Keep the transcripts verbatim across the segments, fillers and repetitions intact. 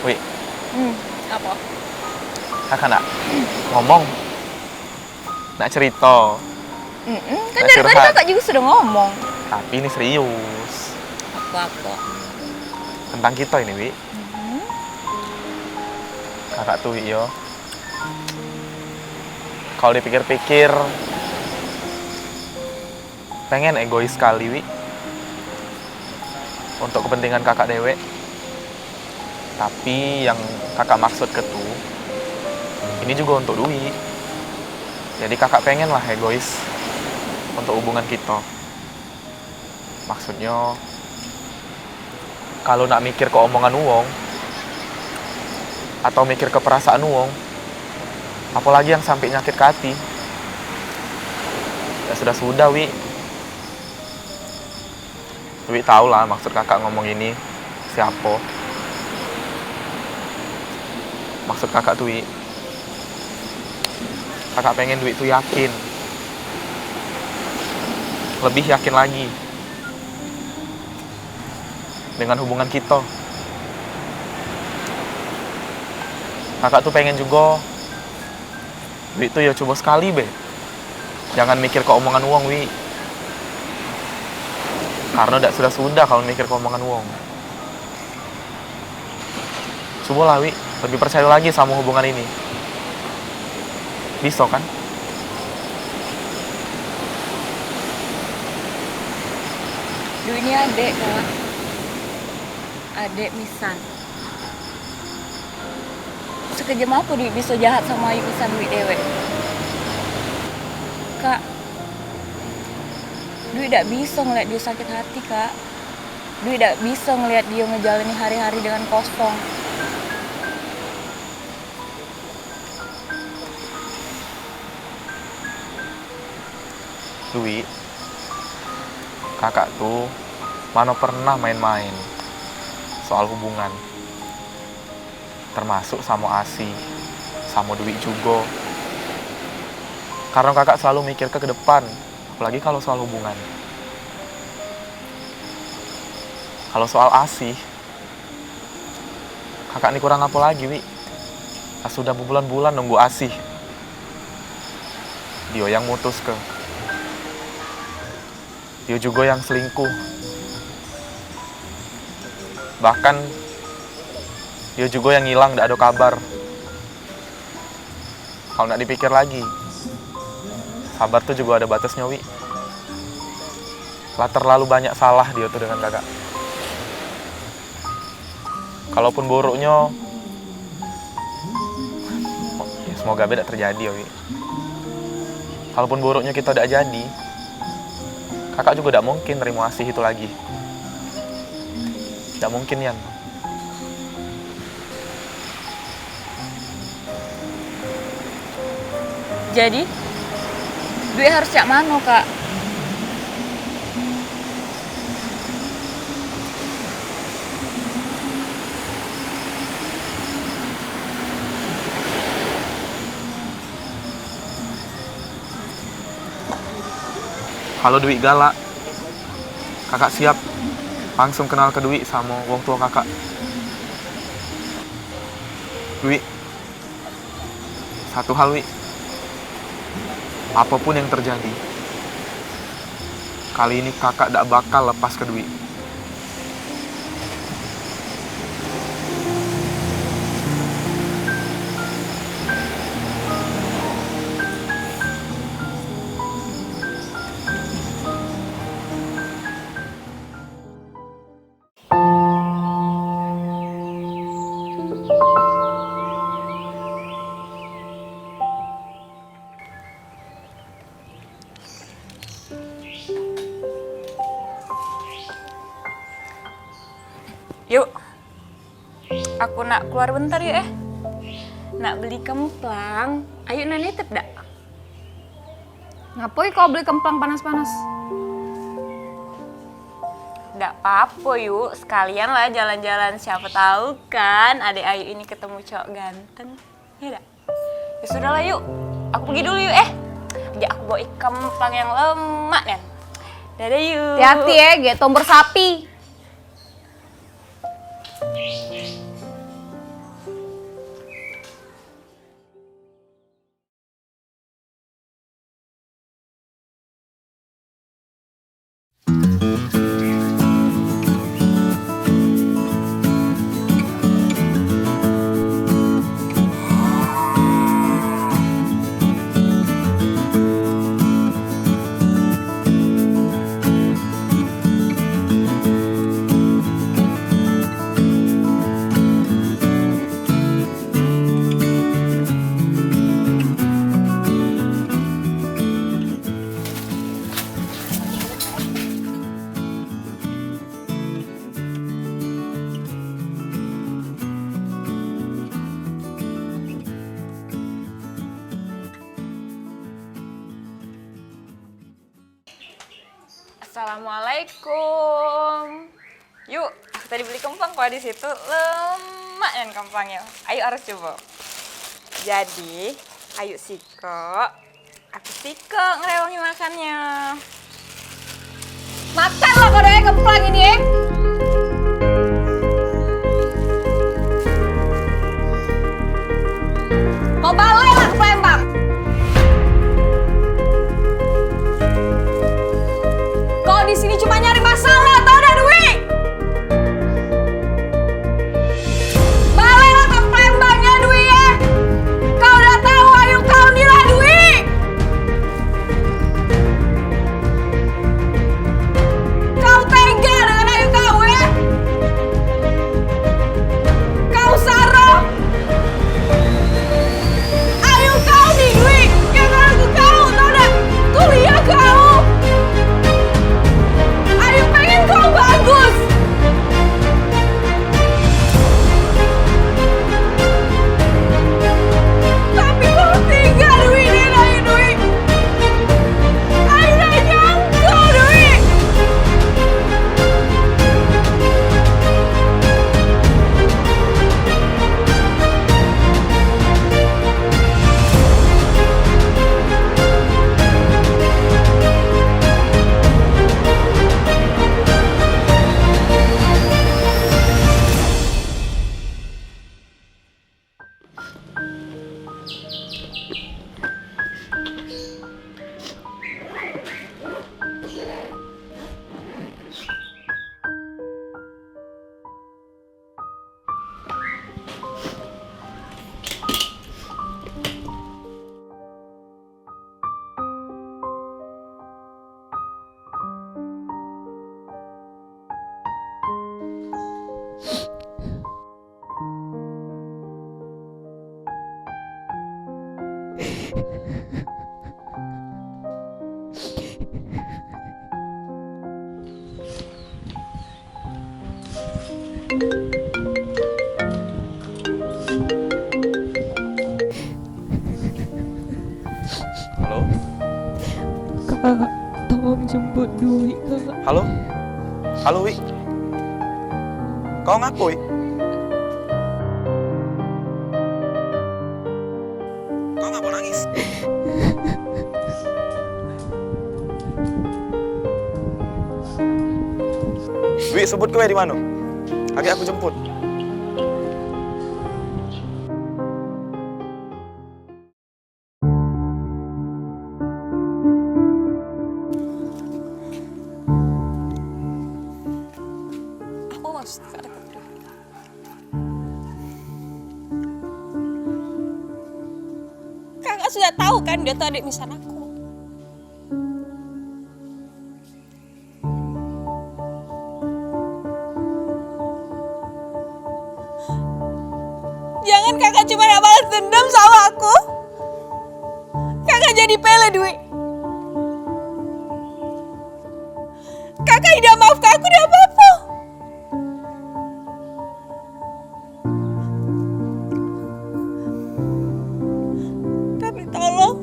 Wi. Hmm, apa? Kakak nak ngomong. Nak cerita. Mm-mm, kan dari tadi kakak juga sudah ngomong. Tapi ini serius. Apa-apa? Tentang kita ini, Wi. Mm-hmm. Kakak tuh, Wi, yo. Kalau dipikir-pikir, pengen egois sekali, Wi. Untuk kepentingan kakak dewek. Tapi yang kakak maksud ke tu, ini juga untuk duit. Jadi kakak pengen lah egois untuk hubungan kita. Maksudnya, kalau nak mikir ke omongan uwong, atau mikir ke perasaan uwong, apalagi yang sampai nyakit ke hati, ya sudah-sudah, Wi. Wi tau lah maksud kakak ngomong ini siapo. Maksud kakak tuh, Wi, kakak pengen Dwi tuh yakin. Lebih yakin lagi dengan hubungan kita. Kakak tuh pengen juga Dwi tuh ya coba sekali be. Jangan mikir ke omongan wong, Wi. Karena dak sudah-sudah kalau mikir ke omongan wong. Cobalah, Wi, lebih percaya lagi sama hubungan ini. Bisa kan? Dwi ini adek, Kak. Adek Misan. Sekejam apo Dwi biso jahat samo Ayu Misan Dwi dewek? Kak, Dwi dak biso ngeliat dio sakit hati, Kak. Dwi dak biso ngeliat dio ngejalani hari-hari dengan kosong. Dwi, kakak tuh mano pernah main-main soal hubungan. Termasuk samo Asih, samo Dwi jugo. Karena kakak selalu mikir ke, ke depan, apalagi kalau soal hubungan. Kalau soal Asih, kakak ni kurang apo lagi, Wi? Lah sudah bebulan-bulan nunggu Asih. Dio yang mutuske. Dio jugo yang selingkuh. Bahkan, dio jugo yang ngilang, dak ado kabar. Kalau nak dipikir lagi, sabar tuh jugo ado batasnyo, Wi. Lah terlalu banyak salah dio tuh dengan kakak. Kalaupun buruknyo, ya semoga be dak terjadi ya, Wi. Kalaupun buruknyo kito dak jadi, kakak jugo dak mungkin nerimo Asih itu lagi. Dak mungkin nian. Jadi, Dwi harus cak mano, Kak? Kalo Dwi galak, kakak siap langsung kenal ke Dwi samo wong tuo kakak. Dwi, satu hal, Wi. Apapun yang terjadi, kali ini kakak dak bakal lepas ke Dwi. Yuk. Aku nak keluar bentar yuk, eh. Nak beli kemplang. Ayu nak nitip dak? Ngapoi kau beli kemplang panas-panas? Dak papo, yuk. Sekalian lah jalan-jalan. Siapa tahu kan adek Ayu ini ketemu cowok ganteng. Ya dak? Ya sudah lah, yuk. Aku pergi dulu, yuk, eh. Jadi aku bawa kemplang yang lemak nian. Dadah, yuk. Hati-hati, eh, gek tombor sapi. Assalamualaikum. Yuk, aku tadi beli kempang kok di situ. Lemak nian kempangnya. Ayo harus coba. Jadi, ayo sikok. Aku sikok ngerewangi makannya. Makanlah kau deh kemplang ini, eh. Kau baliklah ke Palembang. Kau di sini cuma nyari masalah, tau dah, Dwi? Baliklah ke Palembang ya, Dwi, ya. Kau dah tahu ayu kau ni lah, Dwi. Kau tega dengan ayu kau, ya. Kau saroh. Ayu kau ni, Dwi, yang ngaku kau, tau dak? Kuliah kau. Ayu pengen kau bagus. Tapi kau tinggal, Dwi, dengan ayu, Dwi. Ayu dak nyangko, Dwi. Halo? Kak, tolong jemput Dwi, Kak. Halo? Halo, Wi. Kau ngapo, Wi? Kau ngapo nangis? Wi, sebut kowe di mano? Agek aku jemput. Apo maksud Kakak deket Dwi? Kakak sudah tahu kan dia tuh adik missan aku. Jangan Kakak cuma nak balas dendam sama aku. Kakak jadi pele, Dwi. Kakak idak maafke aku dak apo-apo. Tapi tolong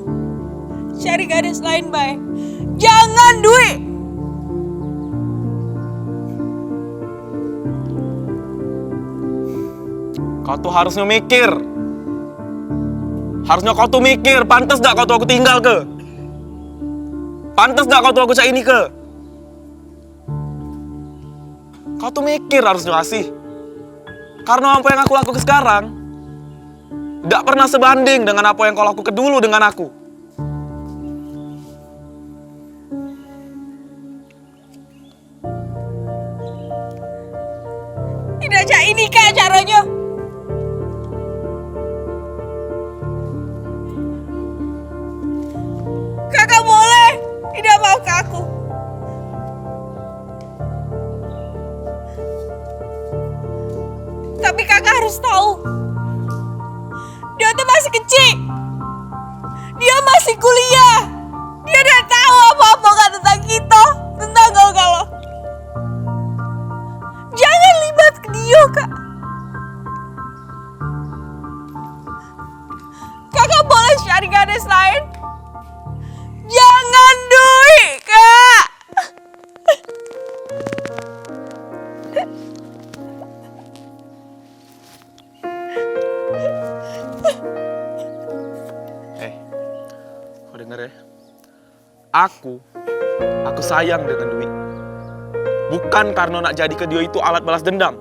cari gadis lain bae. Jangan Dwi. Kau tuh harusnyo mikir. Harusnyo kau tuh mikir, pantes dak kau tuh aku tinggalke? Pantes dak kau tuh aku cak ini ke? Kau tuh mikir harusnyo, Asih. Karena apa yang aku lakuke sekarang dak pernah sebanding dengan apa yang kau lakuke dulu dengan aku. Tidak cak ini kak caronyo. Kakak boleh tidak maafke aku. Tapi kakak harus tahu, dia tuh masih kecil. Dia masih kuliah. Dia dak tahu apa-apa kak tentang kita, tentang kau kalau. Jangan libatke dia kak. Kakak boleh cari gadis lain. Jangan Dwi kak. Aku, aku sayang dengan Dwi. Bukan karena nak jadike dio itu alat balas dendam.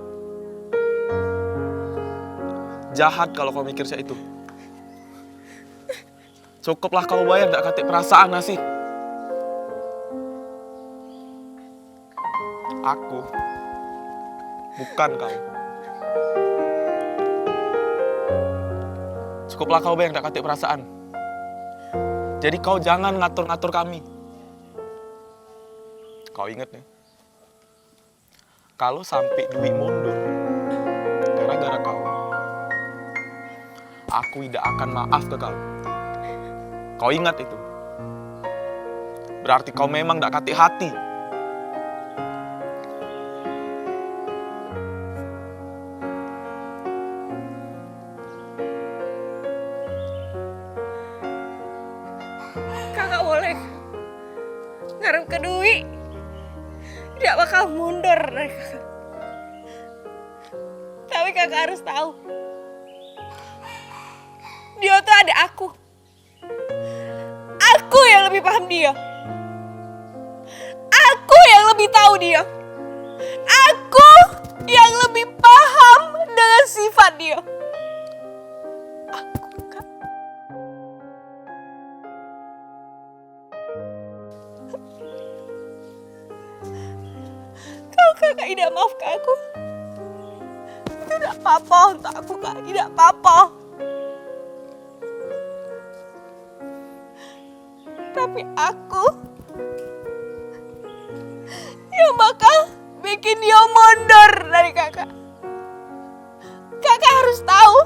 Jahat kalau kau mikir cak itu. Cukuplah kau bae yang dak katik perasaan, Asih. Aku bukan kau. Cukuplah kau bae yang dak katik perasaan. Jadi kau jangan ngatur-ngatur kami. Kau inget nih. Kalau sampai Dwi mundur gara-gara kau, aku tidak akan maaf ke kau. Kau ingat itu. Berarti kau memang dak katik hati. Kakak boleh ngarep ke Dwi. Dak bakal mundur dari kakak. Tapi kakak harus tahu. Dia tuh ada aku. Aku yang lebih paham dia. Aku yang lebih tahu dia. Aku yang lebih paham dengan sifat dia. Aku, Kak. Kalau kakak tidak maafkan aku, itu tidak apa-apa untuk aku, Kak. Tidak apa-apa. Tapi aku yang bakal bikin dia mundur dari kakak. Kakak harus tahu,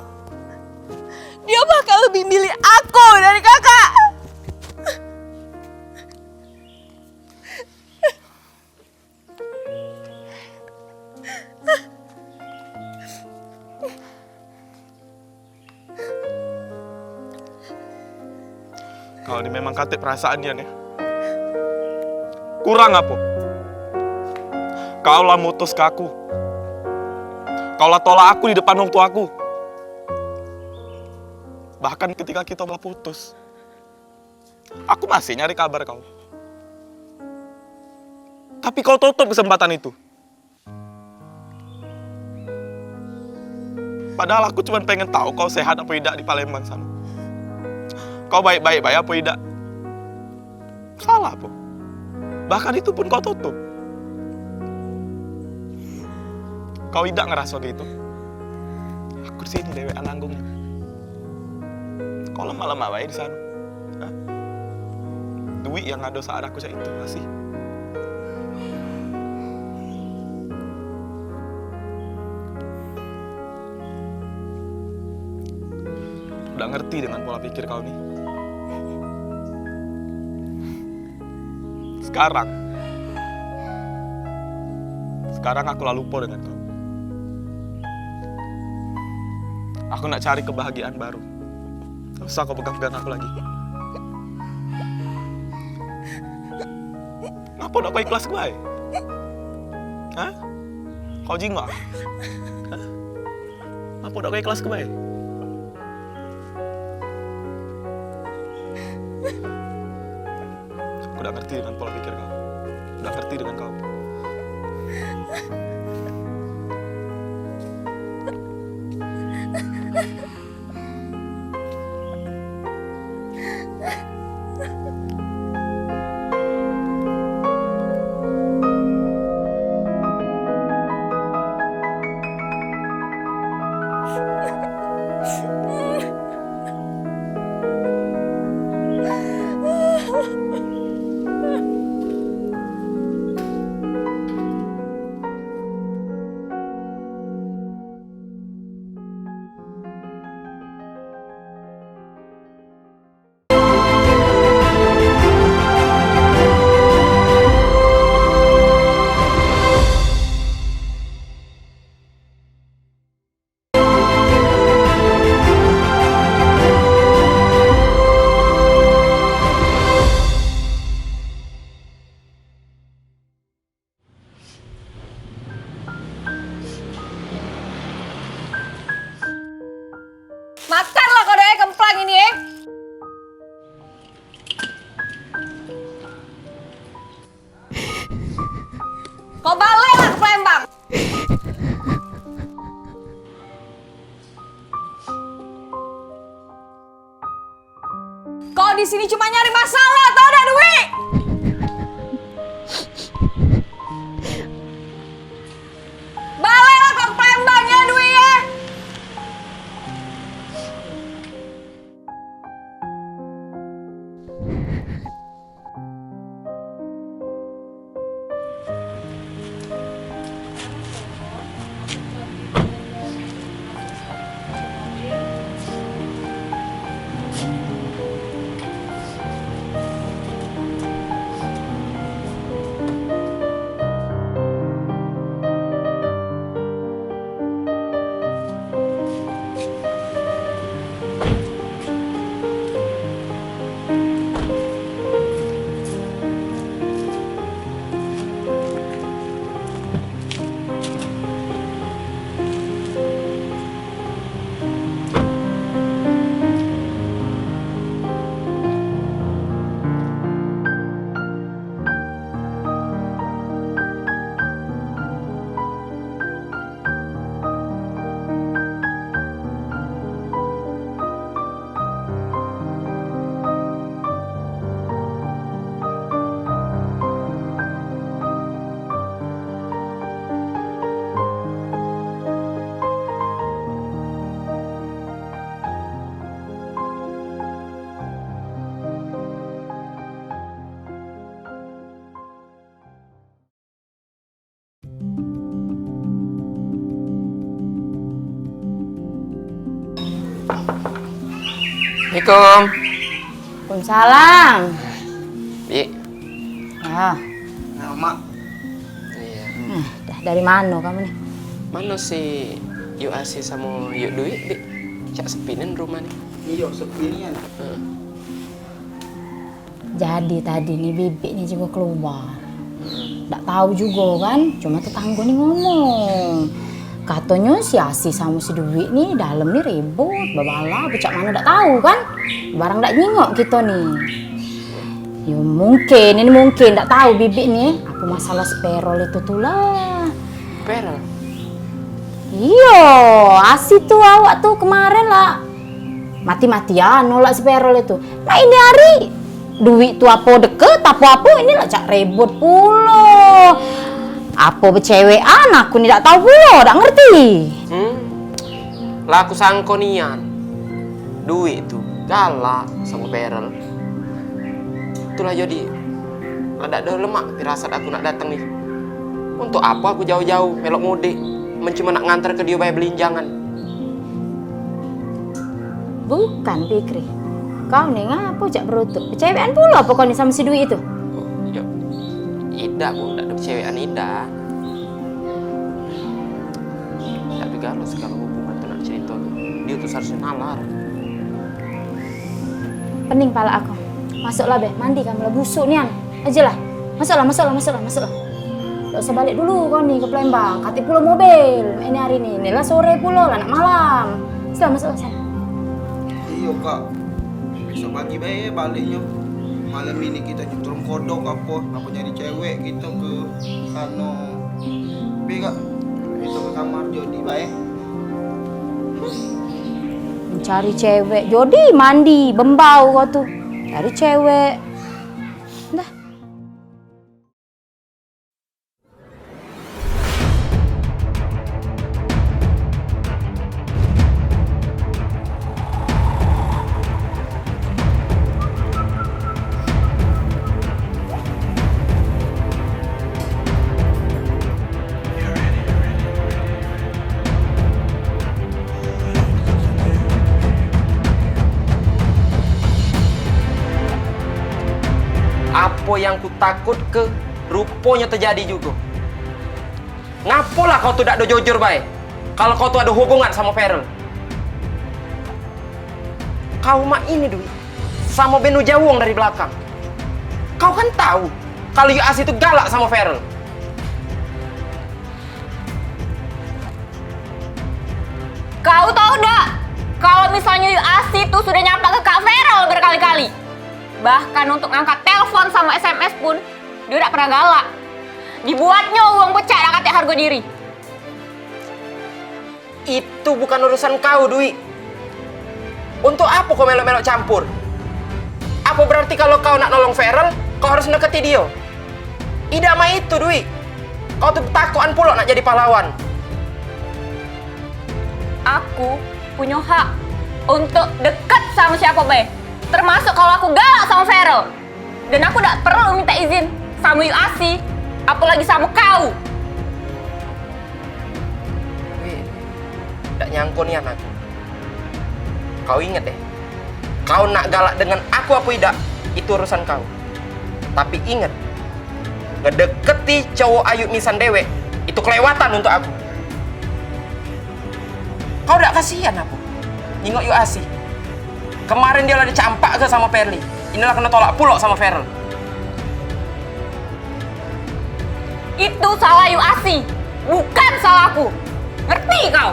dia bakal lebih milih aku dari kakak. Kau ni memang katik perasaan dia ni. Kurang apa? Kau lah mutus ke aku. Kau lah tolak aku di depan orang tua aku. Bahkan ketika kita lah putus, aku masih nyari kabar kau. Tapi kau tutup kesempatan itu. Padahal aku cuma pengen tahu kau sehat apa idak di Palembang sana. Kau baik-baik bae apa idak? Salah apa? Bahkan itu pun kau tutup. Kau idak ngeraso gitu? Aku di sini dewekan nanggung. Kau lemak-lemak bae di sana. Hah? Duit yang ada saat aku cak itu masih. Udah ngerti dengan pola pikir kau ni. Sekarang, sekarang aku lah lupa dengan kau. Aku nak cari kebahagiaan baru. Tak usah kau pegang-pegang aku lagi. Ngapo dak kau ikhlas ke bae? Hah? Kau jingok? Hah? Ngapo dak kau ikhlas ke bae? Aku dak ngerti dengan pola pikir kau. Dak ngerti dengan kau. Di sini cuma nyari masalah, tau dak, Dwi? Baleklah kau ke Palembang ya, Dwi, ya. Assalamualaikum. Waalaikumsalam. Bi. Ah. Nah, Mak. Iya. Nah, dah dari mano kamu nih? Mano si Yuk Asih samo Yuk Dwi, Bi? Cak sepi nian rumah nih. Iyo, sepi nian. Heeh. Jadi tadi ni Bibik ni jugo keluar. Dak tau jugo kan, cuma tetanggo ni ngomong. Katonyo si Asih samo si Duit ni dalem ni ribut, bebalah, pecak mano dak tau kan. Barang dak nyingok kito ni. Yo mungkin, ini mungkin dak tau Bibik ni, apo masalah si Perol itu tu lah. Perol? Iyo, Asih tu awak tu kemaren lah. Mati-matian nolak si Perol itu. Nah, ini hari Duit tu apo deket, apo-apo, ini lah cak rebot pulo. Apo becewekan, aku ni dak tau pulo, dak ngerti. Hmm. Lah aku sangko nian. Duit tu galak samo Perol. Itulah jadi, lah dak ado lemak firasat aku nak dateng ni. Untuk apo aku jauh-jauh melok mudik, men cuma nak ngantar ke dio bae belinjangan. Bukan, Fikri. Kau ni ngapo cak berutuk? Becewekan pulo apo kau ni samo si Dwi itu? Oh, yo. Idak, Bu. Dak ado becewekan, idak. Dak begalo segalo hubungan tu nak cerito tu. Dio tu seharusnyo nalar. Pening pala aku. Masuklah be, mandi kamu lah, busuk nian. Ajalah. Masuklah, masuklah, masuklah, masuklah. Dak usah balek dulu kau ni ke Palembang. Katik pulo mobil. Ini hari ni. Ni lah sore pulo lah, nak malam. Sudah, masuklah sana. Iyo, Kak. Besok pagi bae baleknyo. Malam ini kito nyetrum kodok apo, apo nyari cewek kito ke sano. Be, Kak, kito ke kamar Jodi bae. Mencari cewek. Jodi mandi, bembau kau tu. Cari cewek. Dah. Apo yang ku takutke ruponyo tejadi jugo. Ngapolah kau tu dak do jujur bae, kalu kau tu ado hubungan samo Feral? Kau mak ini, Dwi, samo be nujawong dari belakang. Kau kan tau kalu Yuk Asih tu galak samo Feral. Kau tau dak, kalu misalnyo Yuk Asih tu sudah nyampak ke Kak Feral berkali-kali, bahkan untuk ngangkat telepon samo S M S pun, dio dak pernah galak. Dibuatnyo wong pecak dak katek hargo diri. Itu bukan urusan kau, Dwi. Untuk apo kau melok-melok campur? Apo berarti kalu kau nak nolong Feral, kau harus deketi dio? Idak mak itu, Dwi. Kau tu betakokan pulo nak jadi pahlawan. Aku punyo hak untuk deket samo siapo bae, termasuk kalu aku galak samo Feral. Dan aku dak perlu minta izin samo Yu Asi, apolagi samo kau. Wih, dak nyangko nian aku. Kau inget deh, kau nak galak dengan aku apo idak, itu urusan kau. Tapi inget, ngedeketi cowok ayu misan dewek, itu kelewatan untuk aku. Kau dak kasihan apo nyingok Yu Asi? Kemaren dio la dicampak ke samo Perli, ini la keno tolak pulo samo Feral. Itu salah Yu Asi, bukan salahku. Ngerti kau?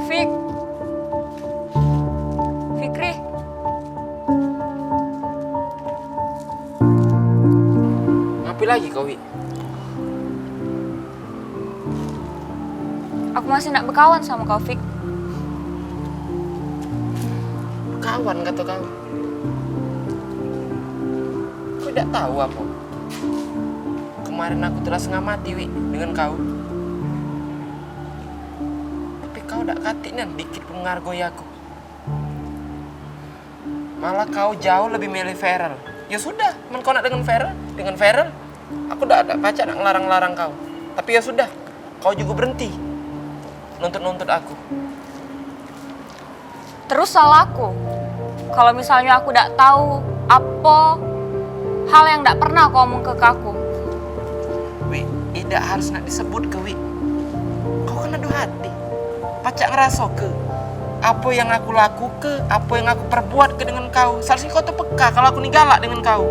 Fik. Fikri. Ngape lagi kau, Wi? Aku masih nak bekawan samo kau, Fik. Bekawan, kato kau? Kau dak tau apo? Kemaren aku tu la setengah mati, Wi, dengan kau. Tapi kau dak katik nian dikit pun ngargoi aku. Malah kau jauh lebih milih Feral. Ya sudah, men kau nak dengan Feral, dengan Feral. Aku dak, dak pacak nak ngelarang-larang kau. Tapi ya sudah, kau juga berhenti nuntut-nuntut aku. Terus salahku, kalau misalnya aku dak tahu apa hal yang dak pernah kau omong ke aku. Wi, idak harus nak disebut ke, Wi. Kau kan ado hati. Pacak ngeraso ke apa yang aku laku ke, apa yang aku perbuat ke dengan kau. Seharusnya kau tu peka kalau aku ni galak dengan kau.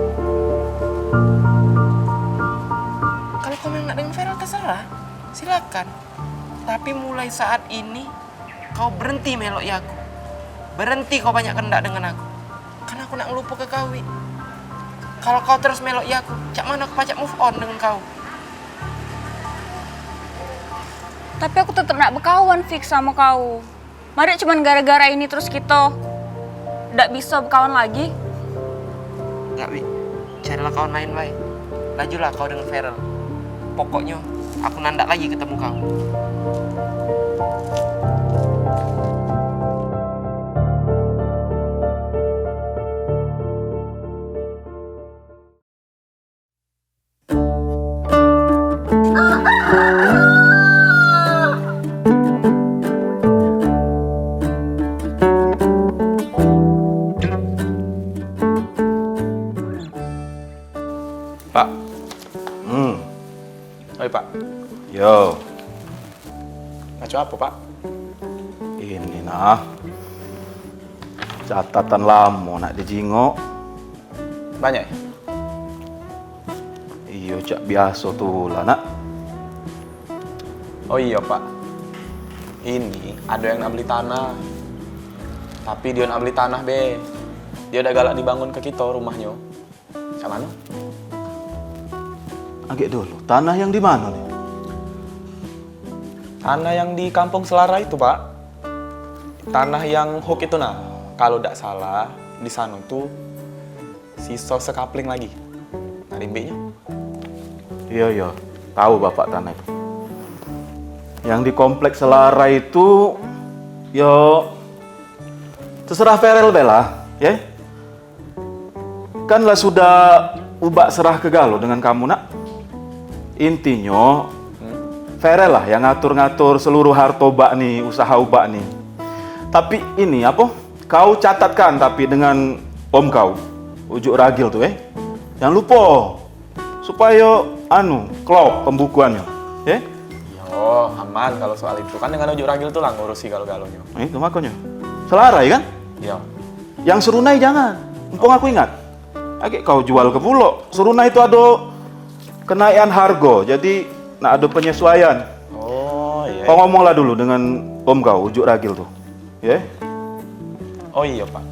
Kalau kau memang nak dengan Feral, terserah. Silakan. Tapi mulai saat ini, Kau berenti melok i aku. Berenti kau banyak kendak dengan aku. Kan aku nak ngelupo ke kau, Wi. Kalau kau terus melok i aku, cak mano aku pacak move on dengan kau? Tapi aku tetep nak bekawan fix samo kau. Marik cuman gara-gara ini terus kito dak biso bekawan lagi. Dak, Wi. Carilah kawan lain bae. Lajulah kau dengan Feral. Pokoknyo, aku nandak lagi ketemu kau. Pak. Hmm. Oi, Pak. Yo. Ngaco apo, Pak? Ini nah. Catatan lamo nak dijingok. Banyak, ya? Iyo, cak biaso tu lah, nak. Oh iyo, Pak. Ini ado yang nak beli tanah. Tapi dio nak beli tanah be. Dio dak galak dibangun ke kito rumahnyo. Cak mano? Agek dulu, tanah yang di mano ni? Tanah yang di Kampung Selarai itu, Pak. Tanah yang hook itu nah. Kalau dak salah, di sano tu siso sekapling lagi. Nah, rimbiknyo. Iyo, iyo. Tahu Bapak tanah itu. Yang di kompleks Selarai itu, yo, terserah Ferel be lah, ye. Kan lah sudah Ubak serah ke galo dengan kamu, nak. Intinyo, Ferel lah yang ngatur-ngatur seluruh harto Ubak ni, usaha Ubak ni. Tapi ini, apo? Kau catatkan tapi dengan om kau, Ujuk Ragil tu, eh. Jangan lupo. Supayo, anu, klop pembukuannyo, eh. Yo, aman kalau soal itu. Kan dengan Ujuk Ragil tu lah ngurusi galo-galonyo. Itu makonyo. Selarai, kan? Yo. Yang serunai jangan. Empung aku ingat. Agek kau jual ke pulo. Serunai tu ado kenaikan hargo. Jadi, nak ado penyesuaian. Oh, iyo. Kau ngomonglah dulu dengan om kau, Ujuk Ragil tu. Ye? Oh iyo, Pak.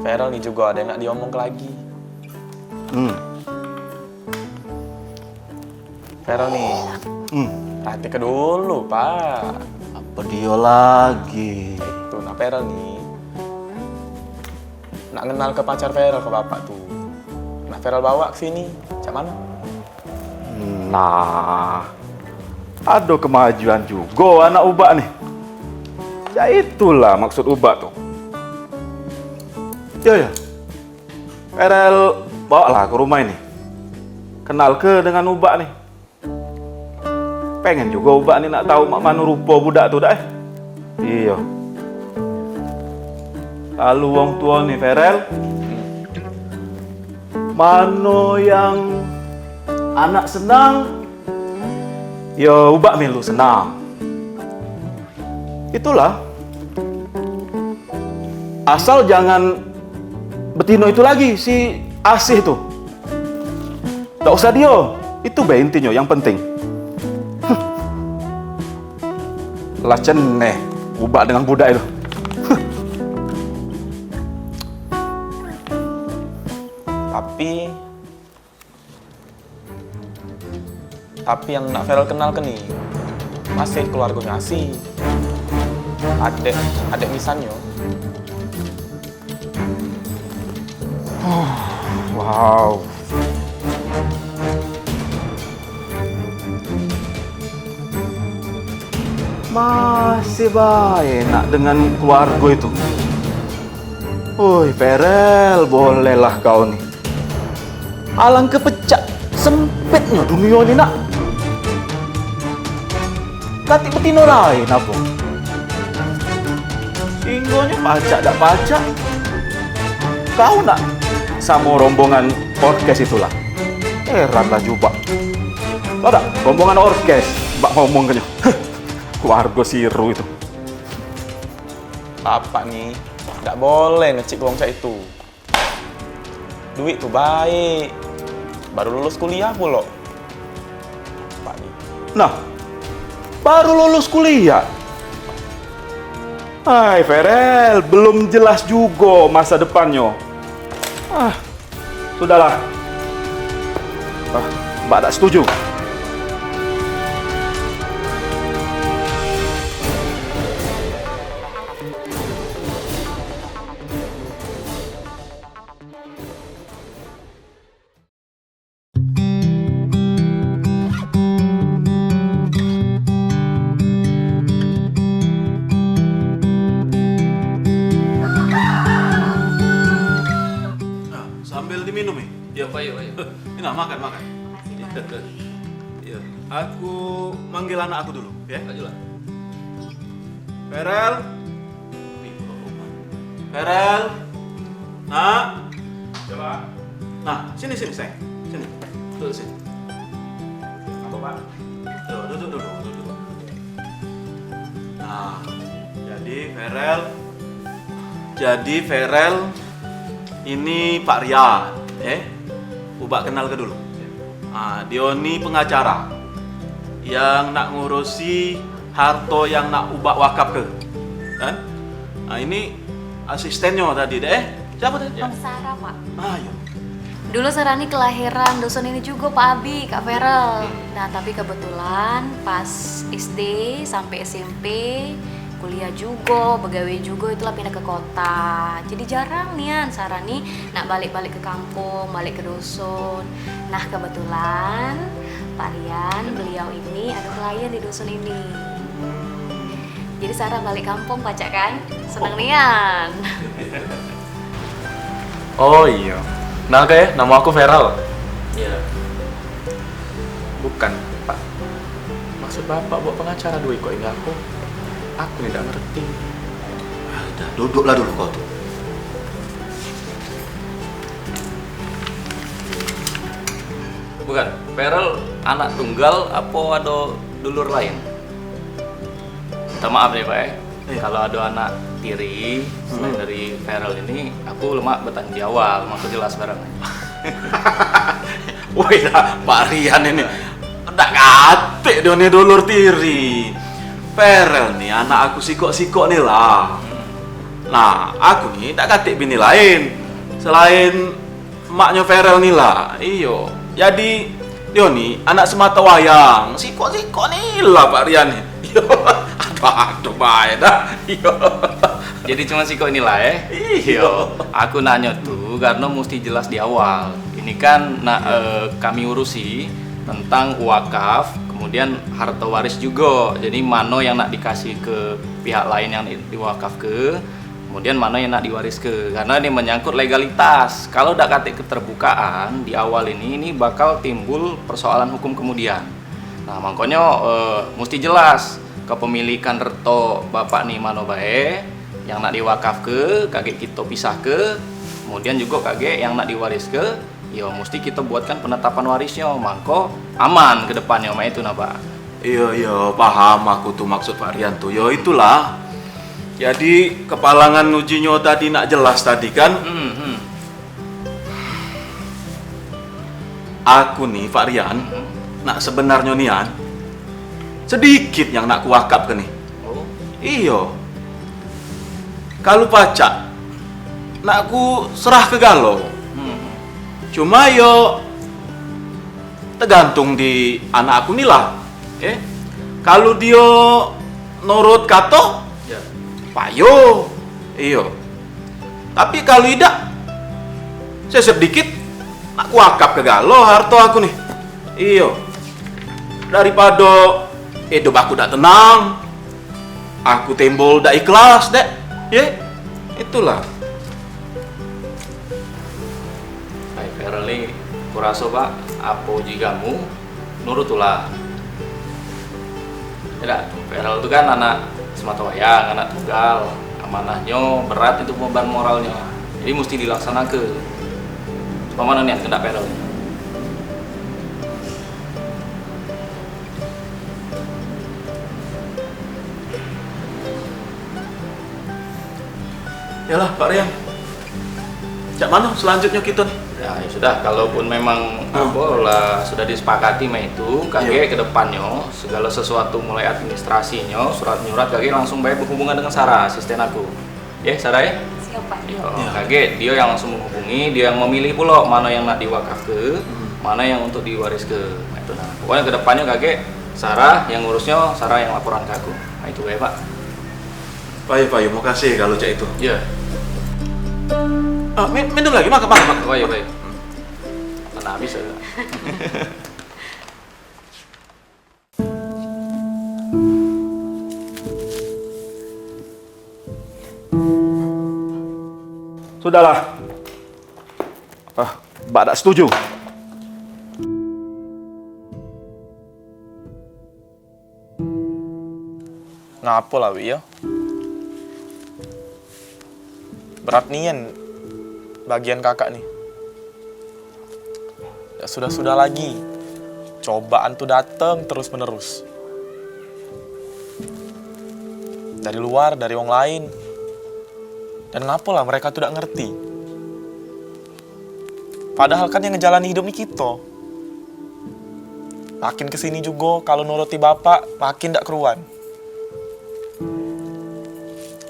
Ferel ni jugo ado yang nak diomongke lagi. Hmm. Ferel ni. Hmm. Perhatike dulu, Pak. Apo dio lagi? Itu nah, Ferel ni nak ngenalke pacar Ferel ke Bapak tu. Nak Ferel bawa ke sini. Cak mano? Nah, ado kemajuan jugo anak Ubak ni. Ya itulah maksud Ubak tu. Yo, yo. Ferel bawalah ke rumah ini. Kenalke dengan Ubak ni. Pengen jugo Ubak ni nak tahu mak mano rupo budak tu dak, eh. Iyo. Kalu wong tuo ni, Ferel, mano yang anak senang, yo Ubak milu senang. Itulah. Asal jangan betino itu lagi, si Asih tu. Dak usah dio. Itu be intinyo yang penting. Lah ceneh Ubak dengan budak itu. Tapi, tapi yang nak Ferel kenalke ni masih keluargonyo Asih. Adek, adek nisannyo. Wow. Masih bae nak dengan keluargo itu. Oi, Ferel, bolehlah kau ni. Alangke pecak sempitnyo dunio ni, nak. Katik betino laen apo? Singgonyo pacak dak pacak. Kau nak samo rombongan orkes itulah. Heranlah Jubak. Tau dak, rombongan orkes, bak ngomong kenyo. Keluargo siru itu. Bapak ni dak boleh ngecik ke wong cak itu. Duit tu baik. Baru lulus kuliah pulo. Pak ni. Nah, baru lulus kuliah. Hai, Ferel, belum jelas jugo masa depannyo. Ah, sudahlah. Ah, Mbak tak setuju. Nah, sambil diminum, eh. Yo, payo, payo. Ini nah, makan, makan. Yo, aku manggil anak aku dulu, ya. Ayolah. Ferel. Ferel. Nak. Coba. Nah, sini, sini, sayang. Sini. Duduk sini. Apa, Pak? Tuh, duduk dulu, duduk. Nah, jadi Ferel, jadi Ferel ini Pak Rian, eh? Ubak kenal ke dulu. Ah, dio ni pengacara yang nak ngurusi harto yang nak ubak wakaf ke, kan? Nah, ini asistennyo tadi deh. Siapa tadi? Ya. Sarah, Pak. Ah, ya. Dulu Sarah ni kelahiran dusun ini juga, Pak Abi, Kak Feral. Hmm. Nah, tapi kebetulan pas S D sampai S M P, kuliah juga, begawe juga, itulah pindah ke kota. Jadi jarang nian Sarah ni nak balik-balik ke kampung, balik ke dusun. Nah, kebetulan Pak Rian, beliau ini ada klien di dusun ini. Jadi Sarah balik kampung pacak kan? Seneng nian. Oh iyo. Nah, ke, namo aku Feral. Iya. Bukan, Pak. Maksud Bapak buat pengacara dua ikok ini aku? Aku ni dak ngerti. Ah, udah, duduklah dulu kau tu. Bukan, Feral anak tunggal apo ado dulur lain? Minta maaf nih, Pak, eh. Eh. Kalau ado anak tiri selain Hmm. dari Feral ini, aku lemak betanya di awal, mako jelas barang. Woi dah, Pak Rian ini. Dak katik dio ni dulur tiri. Feral ni anak aku sikok-sikok ni lah. Hmm. Nah, aku ni dak katik bini lain. Selain maknyo Feral ni lah, iyo. Jadi, dio ni anak semata wayang. Sikok-sikok ni lah Pak Rian ni. Iyo. Aduh, aduh, bae dah. Iyo. Jadi cuma sikok ni lah, eh? Iyo. Aku nanyo tu karno musti jelas di awal. Ini kan nak, Iyo. eh, kami urusi tentang wakaf, kemudian harta waris juga. Jadi mano yang nak dikasih ke pihak lain yang di-, diwakafke, kemudian mano yang nak diwariske, karena ini menyangkut legalitas. Kalau dak katik keterbukaan di awal ini, ini bakal timbul persoalan hukum kemudian. Nah, makanya, eh, mesti jelas kepemilikan reto bapak ni mano bae, yang nak diwakafke, kagek kito pisahke, kemudian juga kagek yang nak diwariske, yo mesti kito buatkan penetapan warisnyo, mangko aman ke depannyo, mak itu nah, Pak. Iyo, iyo, paham aku tu maksud Pak Rian tu. Yo itulah. Jadi, kepalangan ujinyo tadi nak jelas tadi kan? Hmm, hmm. Aku ni, Pak Rian, Hmm. nak sebenarnyo nian, sedikit yang nak kuwakapke ni. Oh. Iyo. Kalu pacak, nak ku serahke galo. Hmm. Cuma yo, tegantung di anak aku ni lah. Eh, kalu dio nurut kato, Ya. payo. Iyo. Tapi kalu idak, sesep dikit, nak kuwakapke galo harto aku ni. Iyo. Daripado idup aku dak tenang, aku timbul dak ikhlas, Dek. Ye? Itulah. Hai, Feral ni, kuraso, Pak, apo uji kamu, nurut tulah. Idak, Feral tu kan anak semata wayang, anak tunggal. Amanahnyo berat itu beban moralnyo. Jadi, musti dilaksanake. Cuma mano nian kendak Feral ni? Yalah, Pak Rian. Cak mano selanjutnyo kito ni? Ya, ya sudah, kalaupun memang apa lah sudah disepakati mah itu, kagek ke depannyo segala sesuatu mulai administrasinyo, surat nyurat, kagek langsung bae berhubungan dengan Sarah, asisten aku. Ya, Sarah ya? Siap, Pak. Yo, kagek dio yang langsung menghubungi, dio yang memilih pulo mano yang nak diwakafke, mano yang untuk diwariske. Nah, itu nah. Pokoknya ke depannyo kagek Sarah yang ngurusnyo, Sarah yang laporan ke aku. Nah, itu bae, Pak. Payu, payu, makasih kalu cak itu. Iya. Ah, mi-, minum lagi, makan, makan, makan. Payu, payu. Mana habis ya? Sudahlah. Ah, Bak dak setuju. Ngapo lah, Wi, yo? Berat nian bagian kakak ni. Dak sudah-sudah lagi, cobaan tu dateng terus-menerus. Dari luar, dari wong lain. Dan ngapo lah mereka tu dak ngerti? Padahal kan yang ngejalani hidup ni kito. Makin kesini jugo, kalu nuruti bapak, makin dak keruan.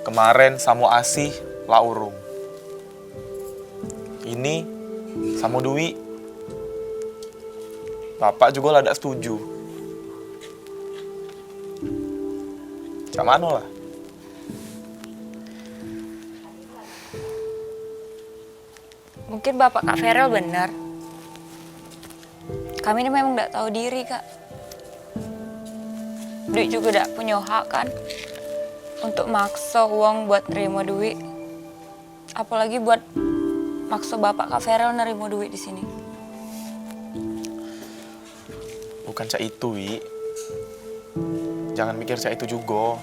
Kemaren samo Asih la urung. Ini samo Dwi. Bapak jugo la dak setuju. Cak mano lah? Mungkin bapak Kak Ferel bener. Kami ni memang dak tahu diri, Kak. Dwi juga dak punya hak, kan, untuk makso wong buat nerimo Dwi. Apalagi buat makso bapak Kak Ferel nerimo Dwi di sini. Bukan cak itu, Wi. Jangan mikir cak itu jugo.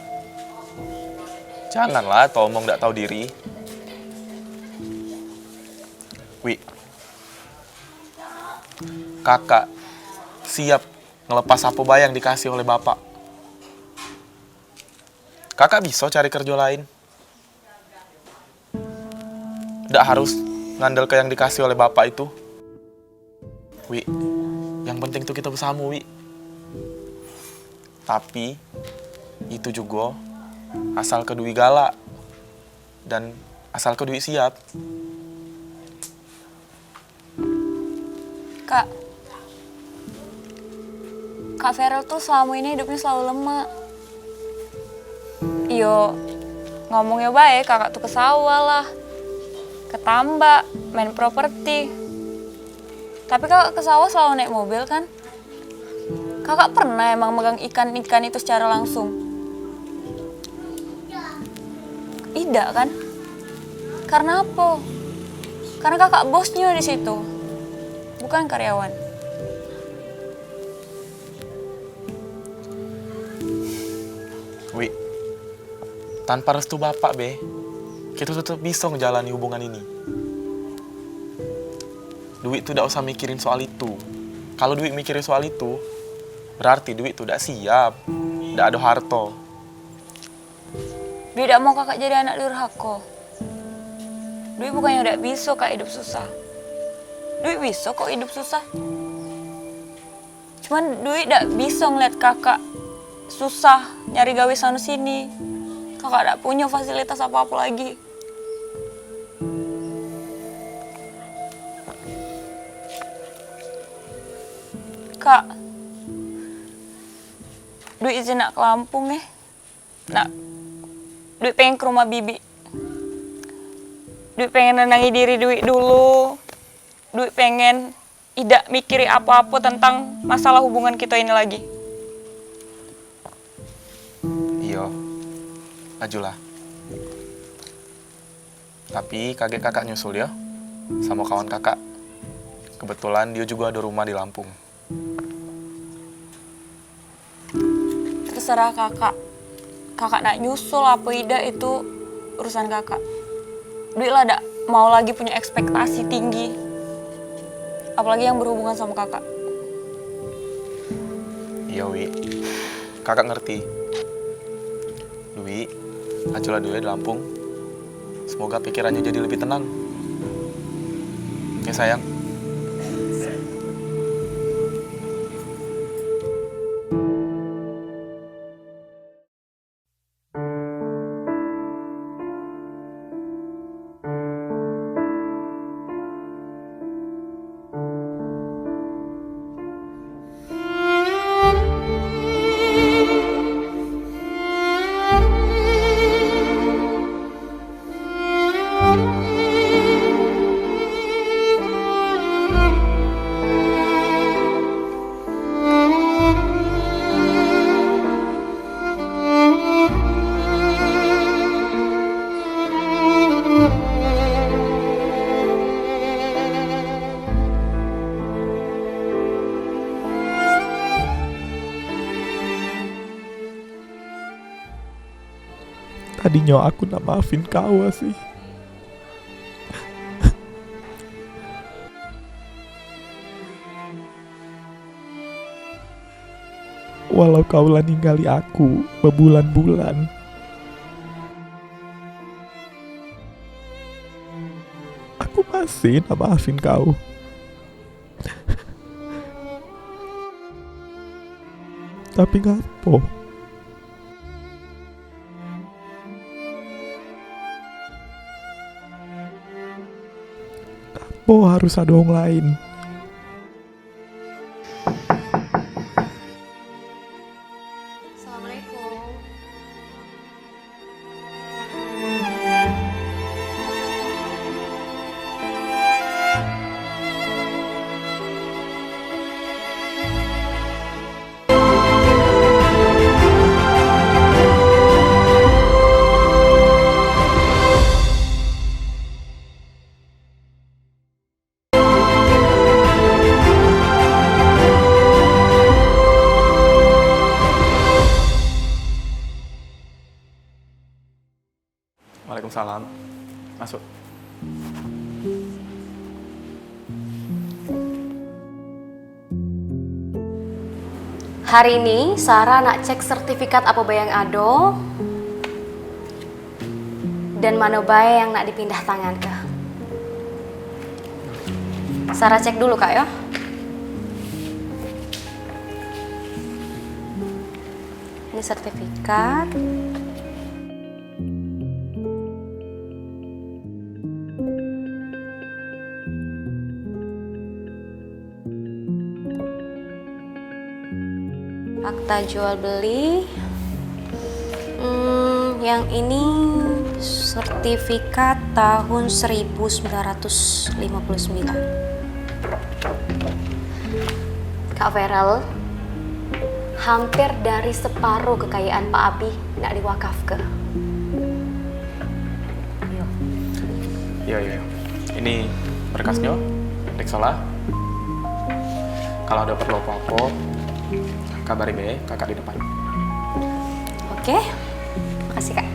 Janganlah teomong dak tahu diri. Wi, kakak siap ngelepas apo bae yang dikasih oleh bapak. Kakak biso cari kerjo lain. Dak harus ngandelke yang dikasih oleh bapak itu. Wi, yang penting tu kito besamo, Wi. Tapi, itu jugo asalke Dwi galak dan asalke Dwi siap. Kak, Kak Ferel tu selamo ini hidupnyo selalu lemak. Iyo, ngomongnyo bae kakak tu ke sawah lah, ke tambak, main properti. Tapi kakak ke sawah selalu naik mobil, kan? Kakak pernah emang megang ikan-ikan itu secara langsung? Idak, kan? Karena apo? Karena kakak bosnyo di situ, bukan karyawan. Wi, tanpa restu bapak be, kito tetep biso ngejalani hubungan ini. Dwi tu dak usah mikirin soal itu. Kalu Dwi mikirin soal itu, berarti Dwi tu dak siap, dak ado harto. Dwi dak mau kakak jadi anak durhako. Dwi bukannyo dak biso kak hidup susah. Dwi biso kok hidup susah. Cuman Dwi dak biso ngeliat kakak susah nyari gawe sano sini. Kakak dak punyo fasilitas apo-apo lagi. Kak, Dwi izin nak ke Lampung eh. Nak, Dwi pengen ke rumah bibi. Dwi pengen nenangi diri Dwi dulu. Dwi pengen idak mikiri apo-apo tentang masalah hubungan kito ini lagi. Iyo, ajulah. Tapi kagek kakak nyusul yo, samo kawan kakak. Kebetulan dio jugo ado rumah di Lampung. Terserah kakak. Kakak nak nyusul apo idak itu urusan kakak. Dwi lah dak mau lagi punyo ekspektasi tinggi. Apolagi yang berhubungan samo kakak. Iyo, Wi. Kakak ngerti. Dwi, ajulah dulu yo di Lampung. Semoga pikirannyo jadi lebih tenang. Yo, sayang. Tadinyo aku nak maafin kau, Asih. Walau kau lah ninggali aku bebulan-bulan, aku masih nak maafin kau. Tapi ngapo? Ngapo harus ado wong lain? Assalamualaikum. Waalaikumsalam. Masuk. Hari ini Sarah nak cek sertifikat apo bae yang ado dan mano bae yang nak dipindah tangan ke. Sarah cek dulu, Kak, yo. Ini sertifikat. Akta jual beli. Hmm, yang ini sertifikat tahun seribu sembilan ratus lima puluh sembilan. Kak Feral, hampir dari separuh kekayaan Pak Abi nak diwakafke. Yo. Yo, yo, yo. Ini berkasnyo, periksalah. Kalau ada perlu apa-apa, kabari be kakak di depan. Oke, makasih, Kak.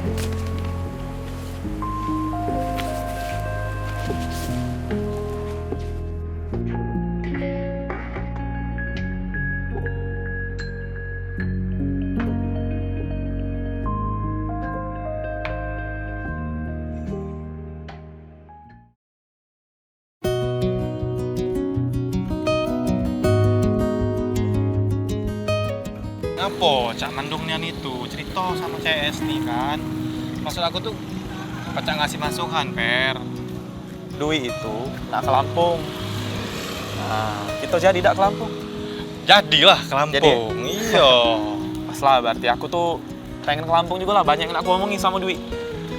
Ngapo cak mendung nian itu cerito samo C S ni kan? Maksud aku tuh pacak ngasih masukan, Per. Dwi itu nak ke Lampung. Nah, kito jadi dak ke Lampung? Jadilah ke Lampung. Iyo. Pas lah, berarti aku tuh pengen ke Lampung jugo lah, banyak yang nak aku omongin samo Dwi.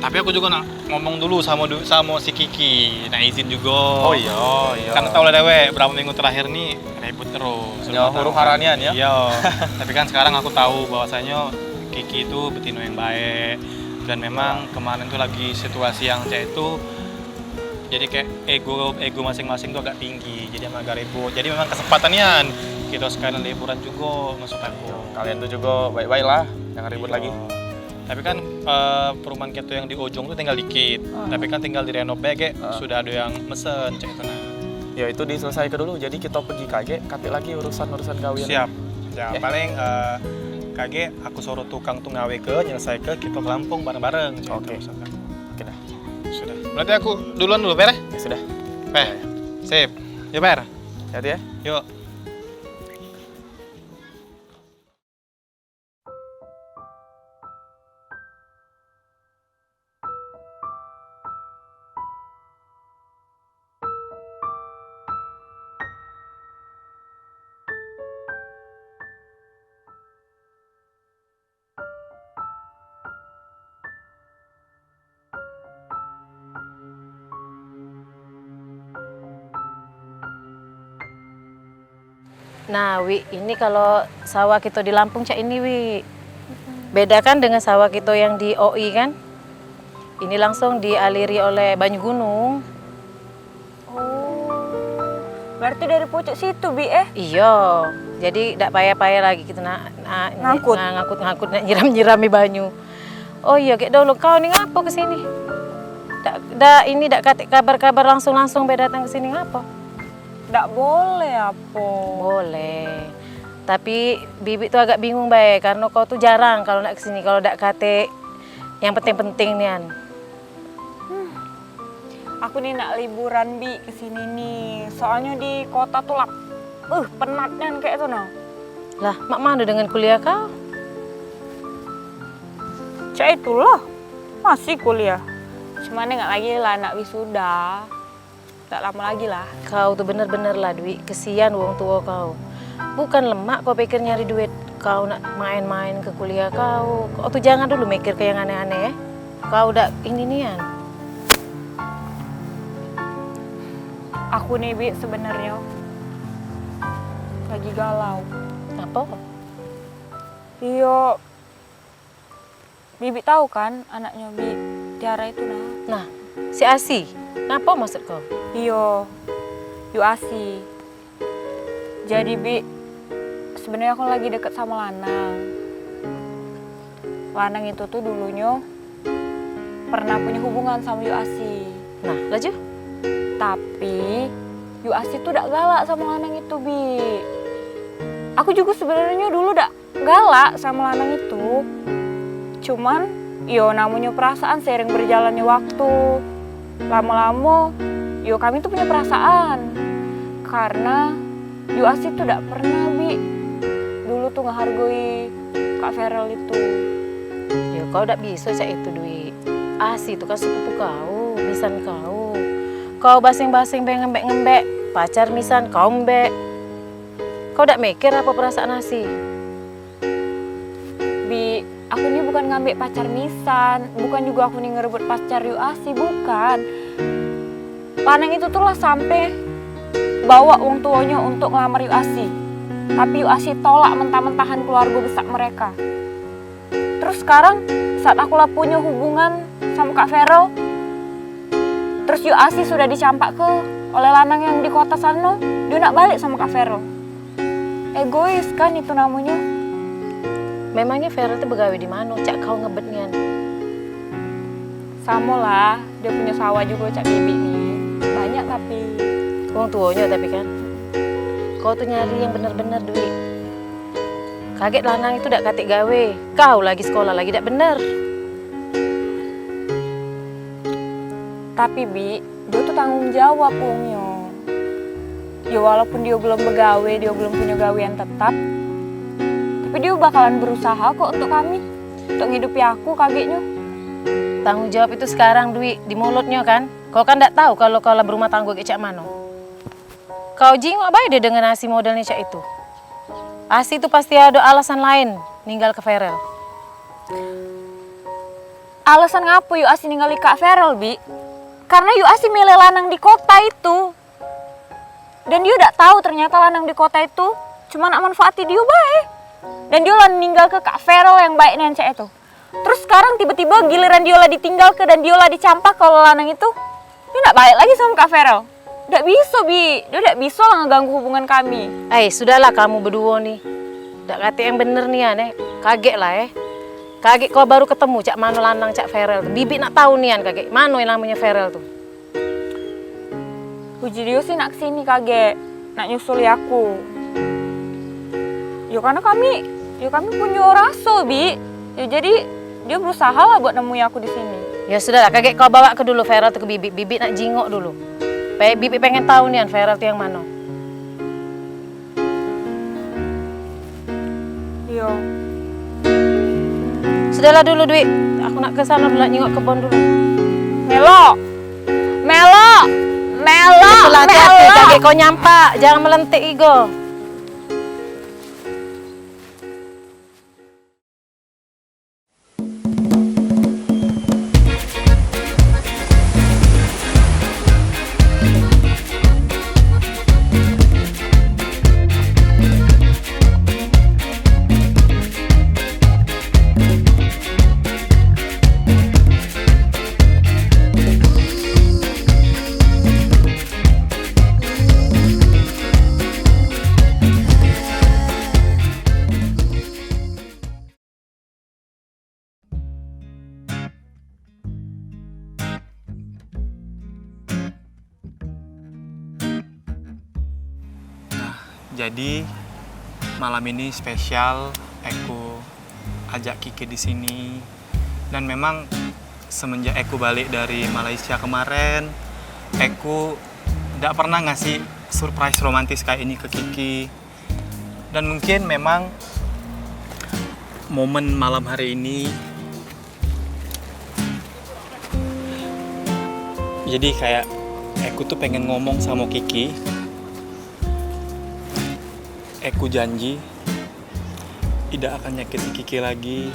Tapi aku jugo nak ngomong dulu samo Du-, samo si Kiki, nak izin jugo. Oh iyo, iyo. Kan tau lah dewek, berapa minggu terakhir ni ribut terus. Yo, huru hara nian, yo. Iyo. Tapi kan sekarang aku tahu bahwasanyo Kiki itu betino yang baik. Dan memang kemarin tuh lagi situasi yang cak itu, jadi kayak ego, ego masing-masing tuh agak tinggi, jadi emang agak ribut. Jadi memang kesempatan nian, kito sekalian liburan jugo, maksud aku. Kalian tuh jugo baik-baik lah, jangan ribut lagi. Tapi kan, eh, perumahan kito yang di ujung tuh tinggal dikit. Ah. Tapi kan tinggal direnov bae, kayak sudah ada yang mesen, cak itu nah. Ya, itu diselesaikan dulu, jadi kito pergi kagek, katik lagi urusan-urusan gawean. Siap. Ya, paling, eh, kagek aku suruh tukang tuh ngawe ke, nyelesai ke, kito ke Lampung bareng-bareng, cak itu. Oke. Oke dah. Sudah. Berarti aku duluan dulu, Per, eh? Ya sudah. Per. Sip. Yo, Per. Hati-hati, ya. Yuk. Nah, Wi, ini kalau sawah kito di Lampung cak ini, Wi. Beda kan dengan sawah kito yang di O I kan? Ini langsung dialiri oleh banyu gunung. Oh. Berarti dari pucuk situ, Bi, eh? Iyo. Jadi dak payah-payah lagi kito nak, nak ngangkut, nak nyiram-nyirami banyu. Oh iyo, gek dulu, kau ni ngapo ke sini? Dak, dak ini, dak katek kabar-kabar, langsung-langsung be datang ke sini, ngapo? Dak boleh apo? Boleh. Tapi Bibik tu agak bingung bae, karno kau tu jarang kalu nak ke sini, kalu dak katek yang penting-penting nian. Hmm. Aku ni nak liburan, Bi, ke sini ni. Soalnyo di kota tu lah, uh, penat nian kek tu nah. Lah, mak mano dengan kuliah kau? Cak itulah, masih kuliah. Cuman ingat lagi lah nak wisuda. Dak lamo lagi lah. Kau tu bener-bener lah, Dwi, kesian wong tuo kau. Bukan lemak kau pikir nyari duit, kau nak main-main ke kuliah kau. Kau tu jangan dulu mikir ke yang aneh-aneh, eh. Kau dak ini nian. Aku ni, Bi, sebenernyo lagi galau. Apo? Iyo, Bibik tau kan anaknyo Bik, Tiara itu nah. Nah, si Asi, ngapo maksud kau? Iyo, Yu Asi. Jadi Bik, sebenernyo aku lagi deket samo lanang. Lanang itu tu dulunyo pernah punyo hubungan samo Yu Asi. Nah, laju? Tapi Yu Asi tu dak galak samo lanang itu, Bik. Aku jugo sebenernyo dulu dak galak samo lanang itu. Cuman, yo namonyo perasaan seiring berjalannya waktu. Lamo-lamo, yo kami tu punyo perasaan. Karena Yu Asi tu dak pernah, Bi, dulu tu ngehargoi Kak Feral itu. Yo, kau dak biso cak itu, Dwi. Asi tu kan sepupu kau, bisan kau. Kau basing-basing be ngembek-ngembek, pacar misan kau mbek. Kau dak mikir apo perasaan Asi? Bi, aku ni bukan ngambek pacar misan, bukan jugo aku ni ngerebut pacar Yu Asi, bukan. Lanang itu tu lah sampe bawa wong tuonyo untuk ngelamar Yu Asi. Tapi Yu Asi tolak mentah-mentahan keluargo besak mereka. Terus sekarang, saat aku lah punyo hubungan samo Kak Feral, terus Yu Asi sudah dicampak ke oleh lanang yang di kota sano, dio nak balik samo Kak Feral. Egois kan itu namonyo. Memangnyo Feral tu begawe di mano, cak kau ngebet nian? Samo lah, dio punyo sawah jugo cak Bibik ni. Banyak tapi. Wong tuonyo tapi kan. Kau tu nyari yang bener-bener, Dwi. Kagek lanang itu dak katek gawe. Kau lagi sekolah lagi dak bener. Tapi, Bi, dio tu tanggung jawab wongnyo. Yo, walaupun dio belum begawe, dio belum punyo gawean tetap, tapi dio bakalan berusaha kok untuk kami, untuk ngidupi aku, kageknyo. Tanggung jawab itu sekarang, Dwi, di mulutnyo kan. Kau kan dak tau kalu kau lah berumah tanggo gek cak mano. Kau jingok bae dio dengan Asi model ni cak itu. Asi tu pasti ado alasan laen ninggal ke Feral. Alasan ngapo Yu Asi ninggali Kak Feral, Bi? Karena Yu Asi milih lanang di kota itu. Dan dio dak tau ternyata lanang di kota itu cuma nak manfaati dio bae. Dan dio lah ninggal ke Kak Feral yang baik nian cak itu. Terus sekarang tiba-tiba giliran dio lah ditinggalke dan dio lah dicampak oleh lanang itu, dio nak balik lagi samo Kak Feral. Dak biso, Bi. Dio dak biso lah ngeganggu hubungan kami. Ai, sudahlah kamu beduo ni. Dak katek yang bener nian, eh. Kagek lah, eh. Kagek kau baru ketemu cak mano lanang cak Feral tu. Bibik nak tau nian kagek mano yang namonyo Feral tu. Uji dio sih nak kesini kagek, nak nyusuli aku. Yo karena kami, yo kami punyo raso, Bi. Yo jadi dio berusaha lah buat nemui aku di sini. Ya sudahlah, kagek kau bawa ke dulu Feral tu ke Bibik. Bibik nak jingok dulu. Pe-, Bibik pengen tau nian Feral tu yang mano. Iyo. Sudahlah dulu, Dwi. Aku nak ke sano dulu, nak nyingok kebon dulu. Melo. Melo. Melo. Itulah hati-hati, Melo. Kagek kau nyampak, jangan melentik igo. Jadi, malam ini spesial, aku ajak Kiki di sini. Dan memang semenjak aku balik dari Malaysia kemarin, aku dak pernah ngasih surprise romantis kayak ini ke Kiki. Dan mungkin memang momen malam hari ini, jadi kayak aku tuh pengen ngomong sama Kiki. Aku janji idak akan nyakiti Kiki lagi,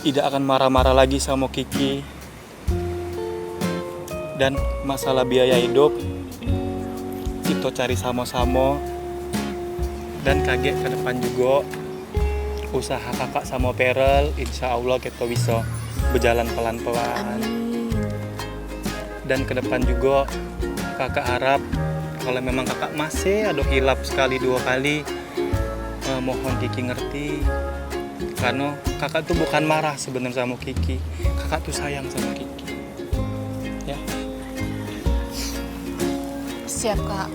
idak akan marah-marah lagi sama Kiki. Dan masalah biaya hidup, kita cari sama-sama. Dan kagek ke depan juga, usaha kakak sama Perel, insya Allah kita bisa berjalan pelan-pelan. Amin. Dan ke depan juga, kakak harap kalau memang kakak masih ada hilap sekali dua kali, eh, mohon Kiki ngerti. Karena kakak tuh bukan marah sebenarnya sama Kiki. Kakak tuh sayang sama Kiki. Ya. Siap, Kak.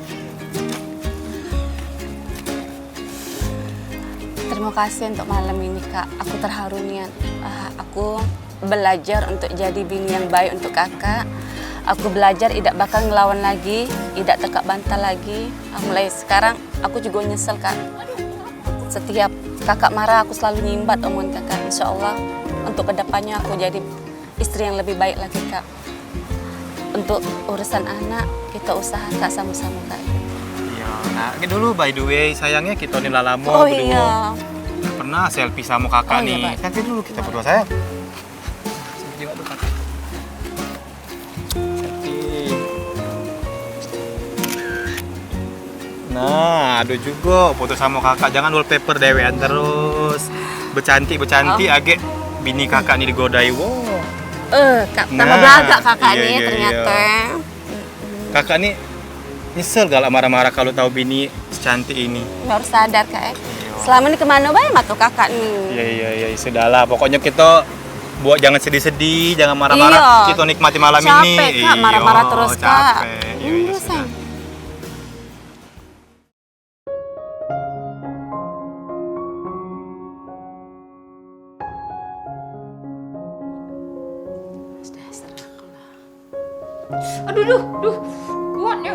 Terima kasih untuk malam ini, Kak. Aku terharu nian. Ah, aku belajar untuk jadi bini yang baik untuk kakak. Aku belajar idak bakal ngelawan lagi, idak tekak bantal lagi. Ah, mulai sekarang aku juga nyesel, Kak. Setiap kakak marah, aku selalu nyimbat omongan kakak. Insya Allah, untuk kedepannya aku jadi istri yang lebih baik lagi, Kak. Untuk urusan anak, kita usaha, Kak, sama-sama, Kak. Iya, nah, ini dulu, by the way, sayangnya kita ni lah lama Oh, berdua. Iya. Nggak pernah selfie sama kakak Oh, iya, nih. Pak. Selfie dulu kita berdua, sayang. Selfie juga tuh, kakak. Selfie. Nah, ada juga foto sama kakak. Jangan wallpaper dewean terus. Becantik-becantik Oh. agek bini kakak ni digodai. Wow. Eh, Kak, tambah Nah, belagak kakak iya, ni iya, ternyata. iya. Kakak ni nyesel galak marah-marah kalau tahu bini secantik ini. Baru sadar, Kak, eh. Iya. Selama ni kemana bae mata kakak ni? Iya, iya, iya, sudahlah. Pokoknya kita buat jangan sedih-sedih, jangan marah-marah. Iya. Kita nikmati malam Capek, ini. Kak, Iya, marah-marah terus, Kak. capek. Iya, iya, Iya, sudah. sayang. Aduh, duh, duh, kuatnya.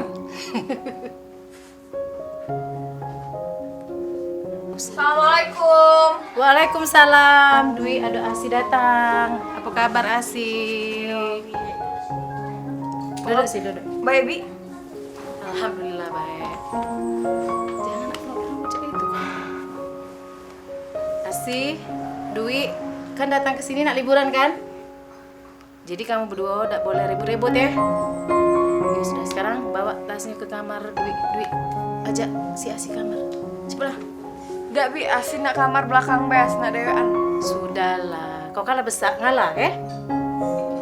Assalamualaikum. Waalaikumsalam. Dwi, aduh, Asi datang. Apa kabar, Asi? Duduk sih, duduk. Baik, Bi. Alhamdulillah, baik. Jangan nak pulang-pulang macam itu, kan? Asi, Dwi, kan datang ke sini nak liburan, kan? Jadi kamu berdua dak boleh ribut-ribut, ya. Ya sudah, sekarang bawa tasnya ke kamar Dwi. Dwi, ajak si Asi kamar. Cepatlah. Gak, Bi, Asi nak kamar belakang, Bes, nak dewean. Sudahlah, kau kalah besak, ngalah, eh?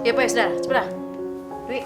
Ya, Pak, ya sudah, cepatlah. Dwi.